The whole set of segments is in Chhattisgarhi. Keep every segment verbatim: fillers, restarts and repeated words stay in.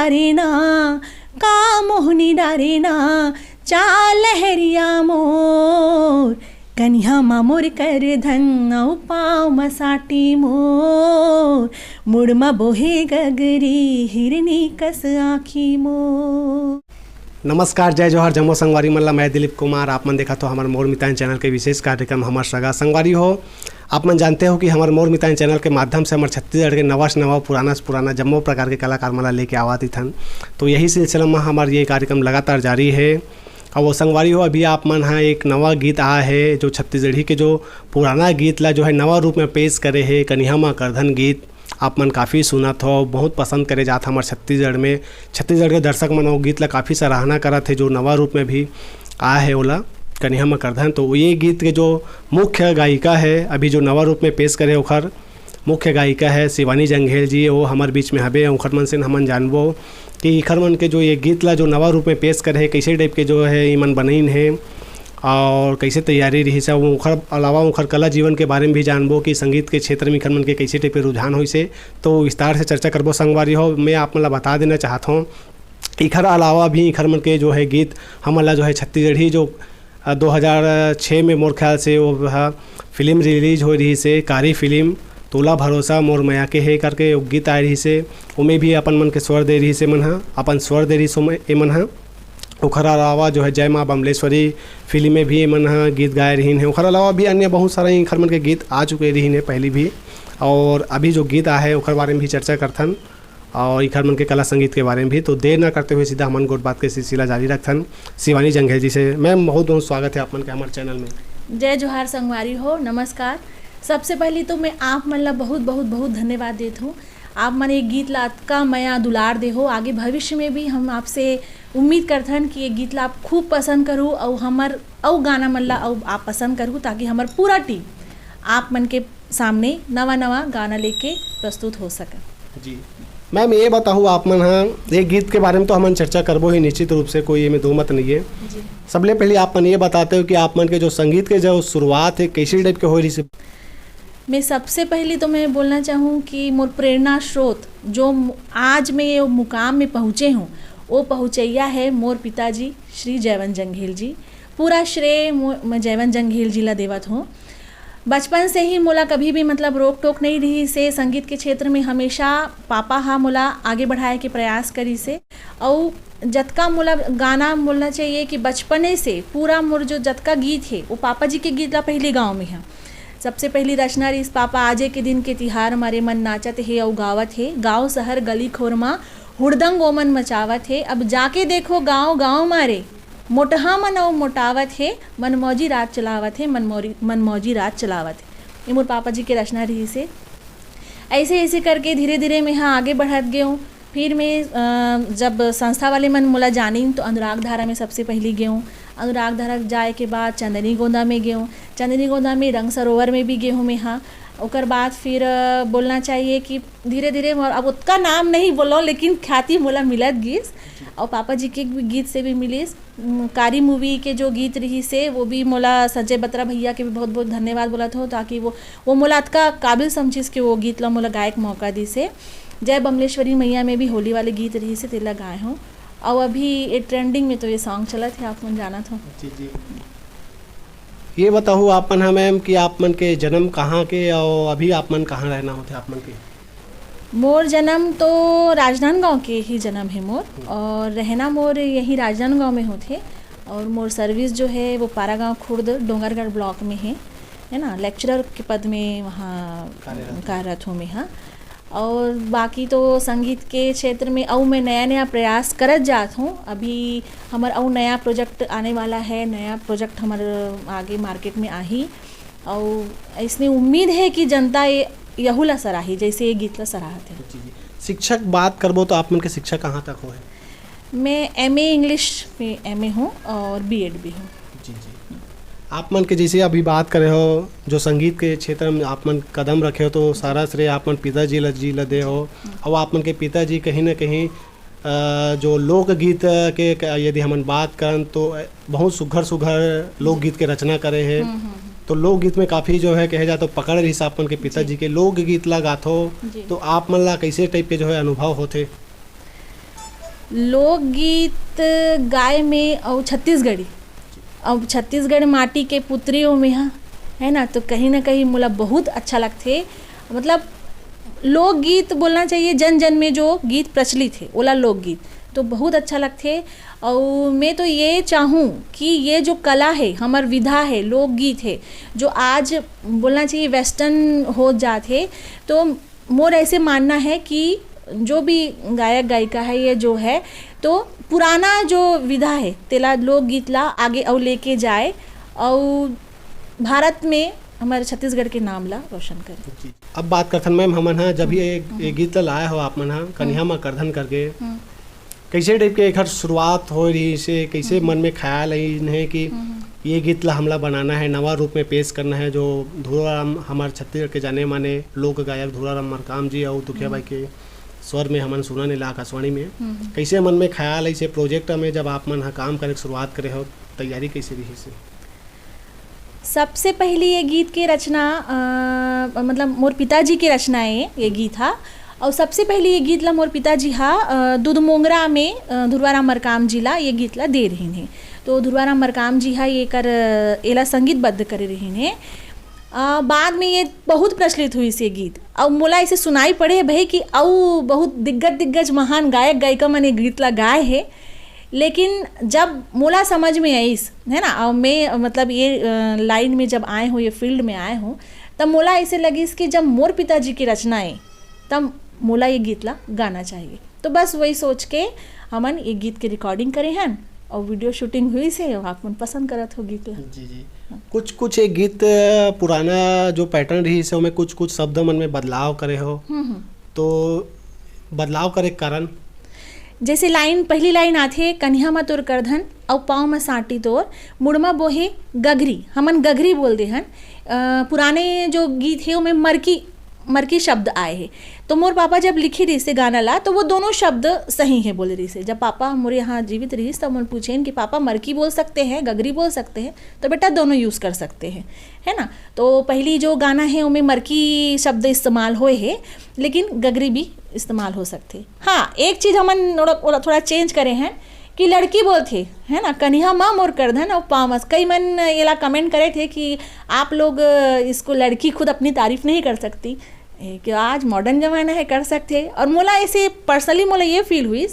डारे ना, का मोहनी डारे ना, चाल लहरिया मोर, कनिहा मा मोर करधन अउ पाँव मा साटी मोर, मुड़ मा बोहे गगरी हिरनी कस आँखी मोर। नमस्कार, जय जोहार, जम्मो संगवारी मन ला। मैं दिलीप कुमार, आप मन देखत हो हमर मोर मितान चैनल के विशेष कार्यक्रम हमर सगा संगवारी हो। आप मन जानते हो कि हमर मोर मितान चैनल के माध्यम से हमर छत्तीसगढ़ के नवा से नवा, पुराना से पुराना जम्मो प्रकार के कलाकार मन ला लेके आवत ही थन। तो यही सिलसिला में हमर ये कार्यक्रम लगातार जारी है। और वो संगवारी हो, अभी आप मन हा एक नवा गीत आया है, जो छत्तीसगढ़ी के जो पुराना गीत ला जो है नवा रूप में पेश करे है, कनिहा मा करधन गीत। आप मन काफ़ी सुनत हो, बहुत पसंद करे जात हमर छत्तीसगढ़ में। छत्तीसगढ़ के दर्शक मन वो गीत ला काफ़ी सराहना करत हे, जो नवा रूप में भी आया है ओला, कनिहा मा करधन। तो ये गीत के जो मुख्य गायिका है, अभी जो नवा रूप में पेश करे, ओखर मुख्य गायिका है शिवानी जंघेल जी। वो हमर बीच में हबे, ओखर मन से हमन जानबो कि इखर मन के जो ये गीत ला जो नवा रूप में पेश करे है, कैसे टाइप के जो है ये मन बनाइन है और कैसे तैयारी रहिस हे। ओखर अलावा ओखर कला जीवन के बारे में भी जानबो कि संगीत के क्षेत्र में इखर मन के कैसे टाइप के रुझान होइस हे। तो विस्तार से चर्चा करबो संगवारी हो। मैं आप मन ला बता देना चाहत हूँ, इखर अलावा भी इखर मन के जो है गीत हमन ला जो है छत्तीसगढ़ी जो अ, दो हज़ार छः में मोर ख्याल से वो ह फिल्म रिलीज होए रहिस हे, कारी फिल्म, तोला भरोसा मोर मया के हे करके वो गीत आए रहिस हे। ओमे भी अपन मन के स्वर दे रहिस हे मन ह, अपन स्वर दे रहिस हे ए मन ह। ओखर अलावा जो है जय माँ बमलेश्वरी फिल्म में भी ए मन ह गीत गाए रहिन हे। ओखर अलावा भी अन्य बहुत सारा इखर मन के गीत आ चुके रहिन हे पहली भी, और अभी जो गीत आए हे ओखर बारे में भी चर्चा करथन। और इखर मन के कला संगीत के बारे में भी। तो देर ना करते हुए सीधा हमन गोठ बात के सिलसिला जारी रखथन शिवानी जंघेल जी से। मैम, बहुत बहुत स्वागत है आप मन के हमारे चैनल में। जय जोहार संगवारी हो, नमस्कार। सबसे पहली तो मैं आप मन ला बहुत बहुत बहुत धन्यवाद देत हूँ। आप मन एक गीत ला अतका मया दुलार दे हो, आगे भविष्य में भी हम आपसे उम्मीद करथन कि ये गीत ला आप खूब पसंद करू, और हमर अउ गाना मन ला अउ आप पसंद करू, ताकि हमर पूरा टीम आप मन के सामने नवा नवा गाना लेके प्रस्तुत हो सके। जी मैम, ये बताओ, आप मन ह ये गीत के बारे में तो हमन चर्चा करबो ही निश्चित रूप से, कोई एमे दो मत नहीं है। जी। सबले पहले आप मन ये बताते हो कि आप मन के जो संगीत के जो शुरुआत है, कैसी टाइप के हो रही से? मैं सबसे पहले तो मैं बोलना चाहूँ कि मोर प्रेरणा स्रोत जो मु-, आज मैं ये मुकाम में पहुँचे हूँ, वो पहुँचैया है मोर पिताजी श्री जयवंत जंघेल जी। पूरा श्रेय मो-, मैं जयवंत जंघेल जी ला देवत हूँ। बचपन से ही मोला कभी भी, मतलब, रोक टोक नहीं रहिस हे संगीत के क्षेत्र में। हमेशा पापा हा मोला आगे बढ़ाए के प्रयास करिस हे। अउ जतका मोला गाना बोलना चाहिए कि बचपने से पूरा मोर जो जतका गीत हे, वो पापा जी के गीत ला पहली गाँव में है। सबसे पहली रचना रहिस पापा, आजे के दिन के तिहार मारे मन नाचत हे अउ गावत हे, गाँव शहर गली खोर मा हुड़दंग ओमन मचावत हे। अब जाके देखो गाँव गाँव मारे, मोटहा मन अउ मोटावत हे, मनमौजी राज चलावत हे, मनमौरी-, मनमौजी राज चलावत हे। ये मोर पापा जी के रचना रहिस हे। ऐसे ऐसे करके धीरे धीरे मैं हा आगे बढ़त गेंव। फिर मैं, अ, जब संस्था वाले मन मोला जानिन, तो अनुराग धारा में सबसे पहली गेंव। अनुराग धारा जाए के बाद चंदनी गोंदा में गेंव। चंदनी गोंदा में रंग सरोवर में भी गेंव मैं हा। ओकर बाद फिर, अ, बोलना चाहिए कि धीरे धीरे मोर, अब ओतका नाम नहीं बोलो, लेकिन ख्याति मोला मिलत गिस। और पापा जी के भी गीत से भी मिलिस। उम, कारी मूवी के जो गीत रहिस हे, वो भी मोला संजय बत्रा भैया के भी बहुत बहुत धन्यवाद बोलत हूँ, ताकि वो, वो मोला अतका काबिल समझिस कि वो गीत ला मोला गाए के मौका दिस हे। जय बमलेश्वरी मैया में भी होली वाले गीत रहिस हे, तेला गाए हूँ। और अभी ये ट्रेंडिंग में तो ये सॉन्ग चलत हे, आप मन जानत हो। जी, जी। ये बताओ आप मन ह मैम कि आप मन के जन्म कहाँ के और अभी आप मन कहाँ रहना होथे आप मन के? मोर जन्म तो राजनांदगांव के ही जन्म है मोर, और रहना मोर यही राजनांदगांव में होथे। और मोर सर्विस जो है वो पारागांव खुर्द डोंगरगढ़ ब्लॉक में है, है ना, लेक्चरर के पद में वहाँ कार्यरत हूँ। कार्यरत हूँ मैं, हाँ। और बाकी तो संगीत के क्षेत्र में अउ मैं नया नया प्रयास करत जात हूँ। अभी हमर अउ नया प्रोजेक्ट आने वाला है, नया प्रोजेक्ट हमर आगे मार्केट में आही। अउ ऐसने उम्मीद है कि जनता ये, यहू ला सराही, जैसे ये गीत ला सराहत है। जी, जी। शिक्षा के बात करबो तो आप मन के शिक्षा कहाँ तक हो है? मैं एमए इंग्लिश में एमए हूँ और बीएड भी हूँ। जी, जी। आप मन के जैसे अभी बात करे हो, जो संगीत के क्षेत्र में आप मन कदम रखे हो, तो सारा श्रेय आप मन पिताजी ल-, जी ल दे हो। हम्म। और आप मन के पिताजी कहीं ना कहीं, अ, जो लोकगीत के क-, यदि हमन बात करन, तो बहुत सुघर सुघर लोकगीत के रचना करे हे। हम्म, हम्म, हम्म। तो लोकगीत में काफ़ी जो है, कहे जाए तो पकड़ रहिस आप मन के पिताजी जी। के। लोकगीत ला गाथो, जी। तो आप मन ला कैसे टाइप के जो है अनुभव होथे? लोकगीत गाए में अउ छत्तीसगढ़ी, अब छत्तीसगढ़ माटी के पुत्री हो मेहा, है ना, तो कहीं ना कहीं मोला बहुत अच्छा लगथे। मतलब, लोकगीत बोलना चाहिए, जन जन में जो गीत प्रचलित है, ओला लोकगीत तो बहुत अच्छा लगथे। और मैं तो ये चाहूँ कि ये जो कला है, हमार विधा है, लोकगीत है, जो आज बोलना चाहिए वेस्टर्न हो जात है, तो मोर ऐसे मानना है कि जो भी गायक गायिका है, ये जो है, तो पुराना जो विधा है, तेला लोकगीत ला आगे अउ लेके जाए, अउ भारत में हमारे छत्तीसगढ़ के नाम ला रोशन करे। जी। अब बात करथन मैम, हमन ह जब ये, ये गीत ला लाए हो आप मन ह, कनिहा मा करधन करके, हम्म। कैसे टाइप के एकर शुरुआत हो रही से, कैसे मन में ख्याल आई इन्हें कि ये गीत ला हमला बनाना है, नवा रूप में पेश करना है, जो धुराराम, हमारे छत्तीसगढ़ के जाने माने लोक गायक धुराराम मरकाम जी और दुखिया बाई के स्वर में हमन सुना ने ला आकाशवाणी में, हम्म। कैसे मन में ख्याल आई से प्रोजेक्ट में जब आप मन ह काम करे के शुरुआत करे हो, तैयारी कैसे रही से? सबसे पहली ये गीत के रचना, अ, मतलब, मोर पिताजी के रचना है ये गीत हा। और सबसे पहली ये गीत ला मोर पिताजी हा, अ, दूध मोंगरा में, अ, धुरवाराम मरकाम जी ला ये गीत ला दे रहीन हे। तो धुरवाराम मरकाम जी हा ये कर, अ, एला संगीतबद्ध करे रहीन हे। अ, बाद में ये बहुत प्रचलित हुई से गीत। और मोला ऐसे सुनाई पड़े भाई कि अउ बहुत दिग्गज, दिग्गज महान गायक गायिका मन ये गीत ला गाए हे। लेकिन जब मोला समझ में आइस, है ना, और मैं, मतलब, ये, अ, लाइन में जब आए हूँ, ये फील्ड में आए हूँ, तब मोला ऐसे लगिस कि जब मोर पिताजी की रचना है, तब मोला ये गीत ला गाना चाहिए। तो बस वही सोच के हमन ये गीत के रिकॉर्डिंग करे हन और वीडियो शूटिंग हुई से, आप मन पसंद करत हो गीत ला। जी, जी। हाँ। कुछ, कुछ एक गीत, अ, पुराना जो पैटर्न रही से, ओमे कुछ, कुछ शब्द मन में बदलाव करे हो। हम्म, हम्म। तो बदलाव करे के कारण? जैसे लाइन, पहली लाइन आथे, "कनिहा म तोर करधन, अउ पाँव म सांटी तोर, मुड़मा बोहे गगरी।" हमन गगरी बोल दे हन। अ, पुराने जो गीत हे, ओमे मरकी, मरकी शब्द आए हे। तो मोर पापा जब लिखे रहिस हे गाना ला, तो वो दोनों शब्द सही हे बोले रहिस हे। जब पापा मोर यहाँ जीवित रहिस, तब मोर पूछेन कि, "पापा, मरकी बोल सकते हैं, गगरी बोल सकते हैं?" तो बेटा, दोनों यूज़ कर सकते हैं, है ना? तो पहली जो गाना है, ओमे मरकी शब्द इस्तेमाल होए हे, लेकिन गगरी भी इस्तेमाल हो सकते। हाँ, एक चीज हमन थोड़ा, थोड़ा, थोड़ा चेंज करे हैं कि लड़की बोलथे, है ना, "कनिहा मा मोर करधन अउ पाँव म।" कई मन एला कमेंट करे थे कि आप लोग, अ, इसको, लड़की खुद अपनी तारीफ नहीं कर सकती, ए, कि आज मॉडर्न जमाना है, कर सकते। और मोला ऐसे पर्सनली मोला ये फील हुई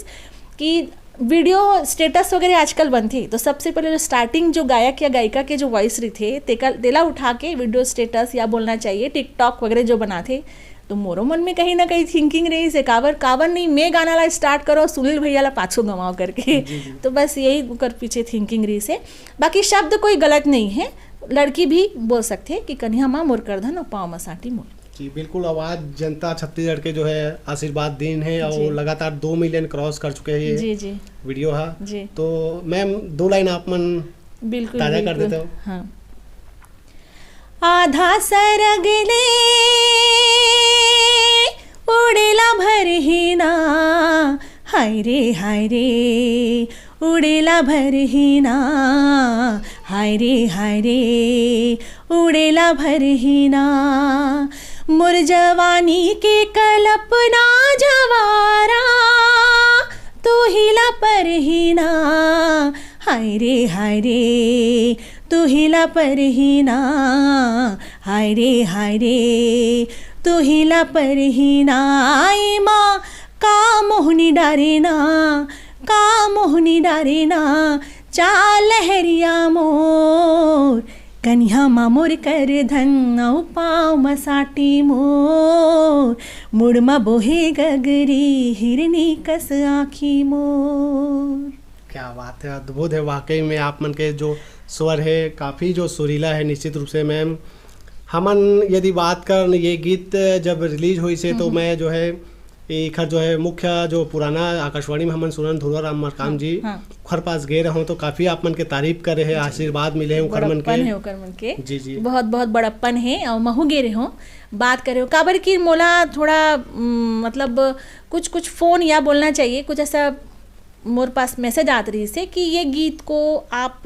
कि वीडियो स्टेटस वगैरह आजकल बनथे, तो सबसे पहले जो स्टार्टिंग जो गायक या गायिका के जो वॉइस रहिथे, तेका, तेला उठा के वीडियो स्टेटस या बोलना चाहिए टिकटॉक वगैरह जो बनाथे, तो मोरो मन में कहीं ना कहीं थिंकिंग रहिस हे, काबर, काबर नहीं मैं गाना ला स्टार्ट करो, सुनील भैया ला पाछू गंवाओ करके। जी, जी। तो बस यही ओकर पीछे थिंकिंग रहिस हे। बाकी शब्द कोई गलत नहीं है, लड़की भी बोल सकथे कि "कनिहा मा मोर करधन अउ पाँव म सांटी मोर।" जी, बिल्कुल। आवाज जनता छत्तीसगढ़ के जो है आशीर्वाद दीन है और जी। लगातार दो मिलियन क्रॉस कर चुके हैं ये जी, जी। वीडियो हा। जी। तो मैम, दो लाइन आप मन बिल्कुल, ताजा कर बिल्कुल। देते हो। हाँ। आधा सरग ले उड़ेला भरहिना, हाय रे, हाय रे, उड़ेला भरहिना, हाय रे, हाय रे, उड़ेला भरहिना। मोर जवानी के कल्पना जवारा, तू ही ला परहिना, हाय रे, हाय रे, तू ही ला परहिना, हाय रे, हाय रे, तू ही ला परहिना। आई माँ, का मोहनी डारे ना, का मोहनी डारे ना, चाल लहरिया मोर, कनिहा मा मोर करधन अउ पाँव म सांटी मोर, मुड़ म बोहे गगरी हिरनी कस आँखी मोर। क्या बात है, अद्भुत है वाकई में। आप मन के जो स्वर है, काफ़ी जो सुरीला है निश्चित रूप से मैम। हमन यदि बात करन, ये गीत जब रिलीज होइस हे, तो हम्म। मैं जो है, एखर जो है मुख्य जो पुराना आकाशवाणी में हमन सुनन धुरवाराम मरकाम हाँ, जी, हाँ। ओखर पास गे रहूँ तो काफ़ी आप मन के तारीफ करे हे, जी। आशीर्वाद मिले हे ओखर मन बड़प्पन के। हे ओकर मन के। जी, जी। बहुत, बहुत बड़प्पन हे, अउ महू गे रहे हो, बात करे हो। काबर कि मोला थोड़ा, उम, मतलब, कुछ, कुछ फ़ोन या बोलना चाहिए, कुछ ऐसा मोर पास मैसेज आत रहिस हे कि ये गीत को आप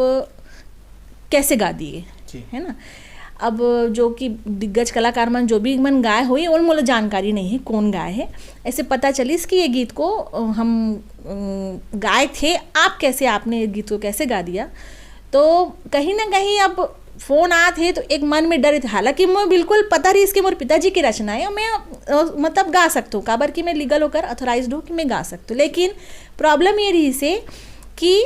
कैसे गा दिए, जी। है ना? अब जो कि दिग्गज कलाकार मन जो भी मन गाए होही, ओला मोला जानकारी नहीं है कौन गाए है। ऐसे पता चलिस कि ये गीत को, अ, हम, अ, गाए थे, आप कैसे, आपने ये गीत को कैसे गा दिया। तो कहीं ना कहीं अब फोन आत हे तो एक मन में डर रहिथे, हालांकि मैं बिल्कुल पता रहिस कि मोर पिताजी की रचना है, मैं, अ, मतलब गा सकती हूँ, काबर कि मैं लीगल होकर ऑथराइज्ड हूँ कि मैं गा सकती हूँ। लेकिन प्रॉब्लम ये रहिस हे कि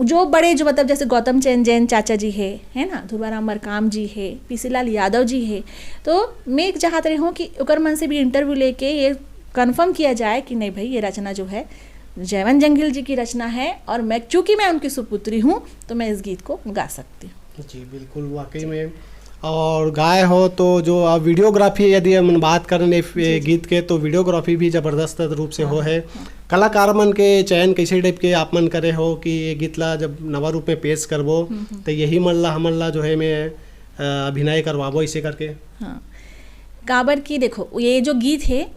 जो बड़े, जो मतलब जैसे गौतम चंद जैन चाचा जी है, है ना, धुरवाराम मरकाम जी है, पीसीलाल यादव जी है, तो मैं एक चाहत रही हूँ कि ओकर मन से भी इंटरव्यू लेके ये कन्फर्म किया जाए कि नहीं भाई, ये रचना जो है जयवंत जंघेल जी की रचना है और मैं, चूंकि मैं उनकी सुपुत्री हूँ, तो मैं इस गीत को गा सकती हूँ। जी, बिल्कुल, वाकई में। और गाए हो तो जो अब वीडियोग्राफी, यदि हम बात करें इस गीत के, तो वीडियोग्राफी भी जबरदस्त रूप से हो है। कलाकार मन के चयन कैसे टाइप के आप मन करे हो कि ये गीत ला जब नवा रूप में पेश करबो, तो यही मन ला, हमन ला जो है मैं, अ, अभिनय करवाबो, इसे करके? हाँ, काबर कि देखो, ये जो गीत है, अ,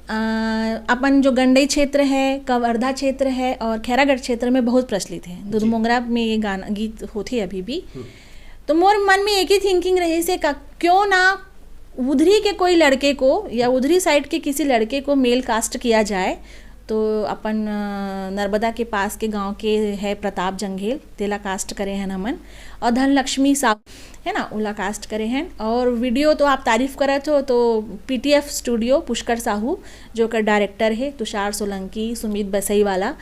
अपन जो गंडई क्षेत्र है, कवर्धा क्षेत्र है और खैरागढ़ क्षेत्र में बहुत प्रचलित है। दुधमोंगरा में ये गाना, गीत होथे अभी भी। तो मोर मन में एक ही थिंकिंग रहिस हे, का, क्यों ना उधरी के कोई लड़के को या उधरी साइड के किसी लड़के को मेल कास्ट किया जाए। तो अपन, अ, नर्मदा के पास के गांव के है प्रताप जंघेल, तेला कास्ट करे हन हमन, और धनलक्ष्मी साहू, है ना, ओला कास्ट करे हन। और वीडियो तो आप तारीफ करत हो, तो पीटीएफ स्टूडियो, पुष्कर साहू जो ओकर डायरेक्टर है, तुषार सोलंकी, सुमित बसई वाला,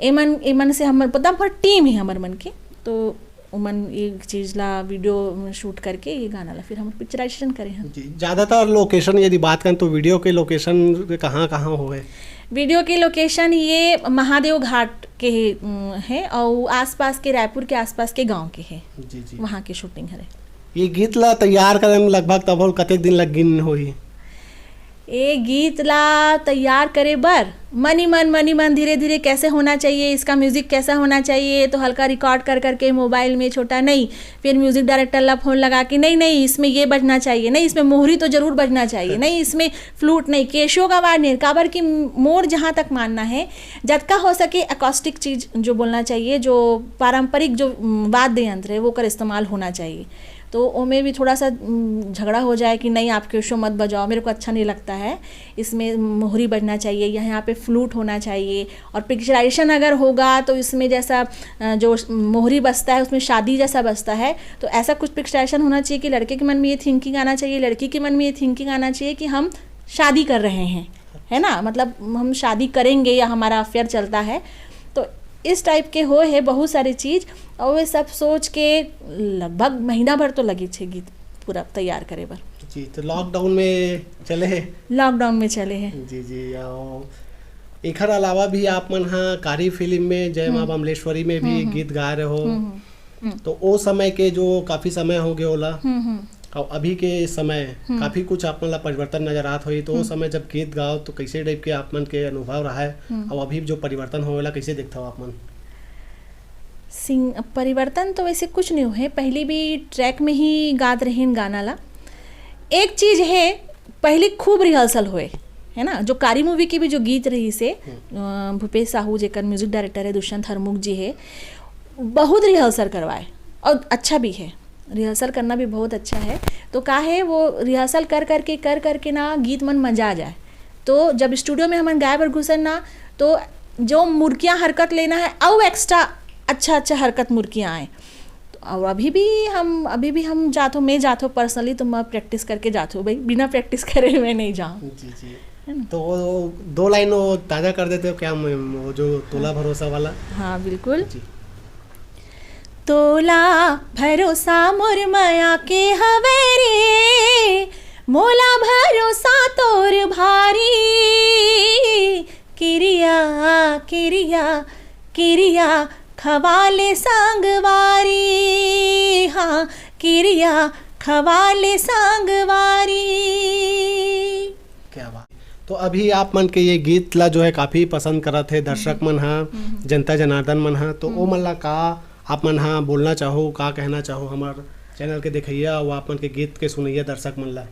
एमन, एमन से हमर, मतलब, हमर टीम है हमर मन के। तो उमन ये चीज ला वीडियो शूट करके ये गाना ला फिर हम पिक्चराइजेशन करे हैं। जी, ज़्यादातर लोकेशन यदि बात करें तो वीडियो के लोकेशन कहाँ कहाँ हो गए? वीडियो के लोकेशन ये महादेव घाट के, उम, है और आसपास के, रायपुर के आसपास के गांव के है। जी, जी। वहाँ के शूटिंग है। ये गीत ला तैयार करे में लगभग तब कतेक दिन लग गिन होही? ए गीत ला तैयार करे बर मन ही मन, मन ही मन, धीरे धीरे कैसे होना चाहिए, इसका म्यूजिक कैसा होना चाहिए, तो हल्का रिकॉर्ड कर करके मोबाइल में छोटा नहीं, फिर म्यूजिक डायरेक्टर ला फोन लगा के, नहीं नहीं, इसमें ये बजना चाहिए, नहीं, इसमें मोहरी तो जरूर बजना चाहिए, नहीं, इसमें फ्लूट नहीं, केशो का आवाज नहीं, काबर कि मोर जहाँ तक मानना है, जतका हो सके अकॉस्टिक चीज जो बोलना चाहिए, जो पारंपरिक जो, उम, वाद्य यंत्र है, वो कर इस्तेमाल होना चाहिए। तो ओमे भी थोड़ा सा, उम, झगड़ा हो जाए कि नहीं, आप केशो मत बजाओ, मेरे को अच्छा नहीं लगता है, इसमें मोहरी बजना चाहिए या यहाँ पे फ्लूट होना चाहिए। और पिक्चराइजेशन अगर होगा तो इसमें जैसा, अ, जो मोहरी बजता है उसमें शादी जैसा बजता है, तो ऐसा कुछ पिक्चराइजेशन होना चाहिए कि लड़के के मन में ये थिंकिंग आना चाहिए, लड़की के मन में ये थिंकिंग आना चाहिए कि हम शादी कर रहे हैं, है ना, मतलब हम शादी करेंगे या हमारा अफेयर चलता है। तो इस टाइप के होए है बहुत सारी चीज, और वे सब सोच के लगभग महीना भर तो लगी छे गीत पूरा तैयार करे बर। जी, तो लॉकडाउन में चले हैं। लॉकडाउन में चले हैं। जी, जी। और एखर अलावा भी आप मन हा कारी फिल्म में जय माँ बमलेश्वरी में भी गीत गा रहे हो, तो ओ समय के जो काफी समय हो गया ओला, हम्म, हम्म। और अभी के समय काफी कुछ आप मन ला परिवर्तन नजर आत होही, तो ओ समय जब गीत गाओ तो कैसे टाइप के आप मन के अनुभव रहा है, और अभी जो परिवर्तन होवेला कैसे देखता हो आप मन? सिंग परिवर्तन तो वैसे कुछ नहीं हुए, पहले भी ट्रैक में ही गात रहीन गाना ला। एक चीज है, पहले खूब रिहर्सल होए, है ना, जो कारी मूवी के भी जो गीत रहिस हे, अ, भूपेश साहू जेकर म्यूजिक डायरेक्टर है, दुष्यंत हरमुख जी है, बहुत रिहर्सल करवाए और अच्छा भी है, रिहर्सल करना भी बहुत अच्छा है। तो का है, वो रिहर्सल कर करके, कर करके ना गीत मन मजा आ जाए। तो जब स्टूडियो में हमन गाए बर घुसन ना, तो जो मुर्कियाँ हरकत लेना है, अउ एक्स्ट्रा अच्छा अच्छा हरकत मुर्कियाँ आए। तो और अभी भी हम, अभी भी हम जाथो, मैं जाथो पर्सनली, तो मैं प्रैक्टिस करके जाथो भाई, बिना प्रैक्टिस करे मैं नहीं जाऊँ। जी, जी। तो वो दो लाइन वो ताजा कर देते हो क्या, मैं, वो जो तोला भरोसा वाला? हाँ, बिल्कुल। जी। तोला भरोसा मोर मया के हवे रे, मोला भरोसा तोर भारी। किरिया, किरिया, किरिया खवाले संगवारी, हाँ, किरिया खवाले संगवारी। क्या बात। तो अभी आप मन के ये गीत ला जो है काफी पसंद करत है दर्शक मन हा, जनता जनार्दन मन हा, तो ओ मन ला का आप मन हा बोलना चाहो, का कहना चाहो हमार चैनल के देखैया और आप मन के गीत के सुनैया दर्शक मन ला?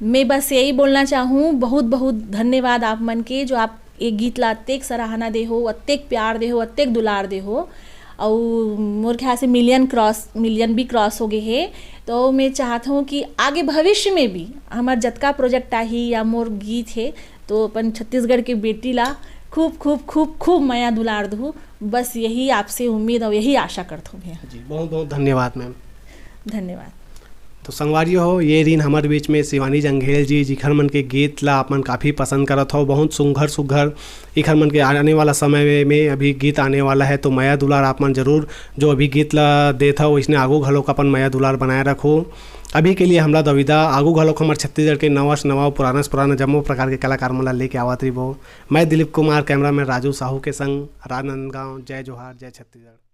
मैं बस यही बोलना चाहूँ, बहुत बहुत धन्यवाद आप मन के, जो आप ये गीत ला अतेक सराहना दे हो, अतेक प्यार दे हो, अतेक दुलार दे हो। अउ मोर ख्याल से मिलियन क्रॉस, मिलियन भी क्रॉस हो गए हे। तो मैं चाहत हूँ कि आगे भविष्य में भी हमर जतका प्रोजेक्ट आही या मोर गीत हे, तो अपन छत्तीसगढ़ के बेटी ला खूब, खूब, खूब, खूब मया दुलार दहू। बस यही आपसे उम्मीद और यही आशा करत हूँ भैया। जी, बहुत बहुत धन्यवाद मैम। धन्यवाद। तो संगवारी हो, ये रिन हमर बीच में शिवानी जंघेल जी, जिखर मन के गीत ला आप मन काफ़ी पसंद करत हो, बहुत सुघर सुघर इखर मन के आने वाला समय में, में अभी गीत आने वाला है, तो मया दुलार आप मन जरूर जो अभी गीत ला देत हो, इसने आगू घलोक अपन मया दुलार बनाए रखो। अभी के लिए हमला दविदा, आगू घलोक हमर छत्तीसगढ़ के नवा से नवा, पुराना से पुराना जम्मो प्रकार के कलाकार मन ला लेके आवत रहिबो। मैं दिलीप कुमार, कैमरामैन राजू साहू के संग राजनांदगांव। जय जोहार, जय छत्तीसगढ़।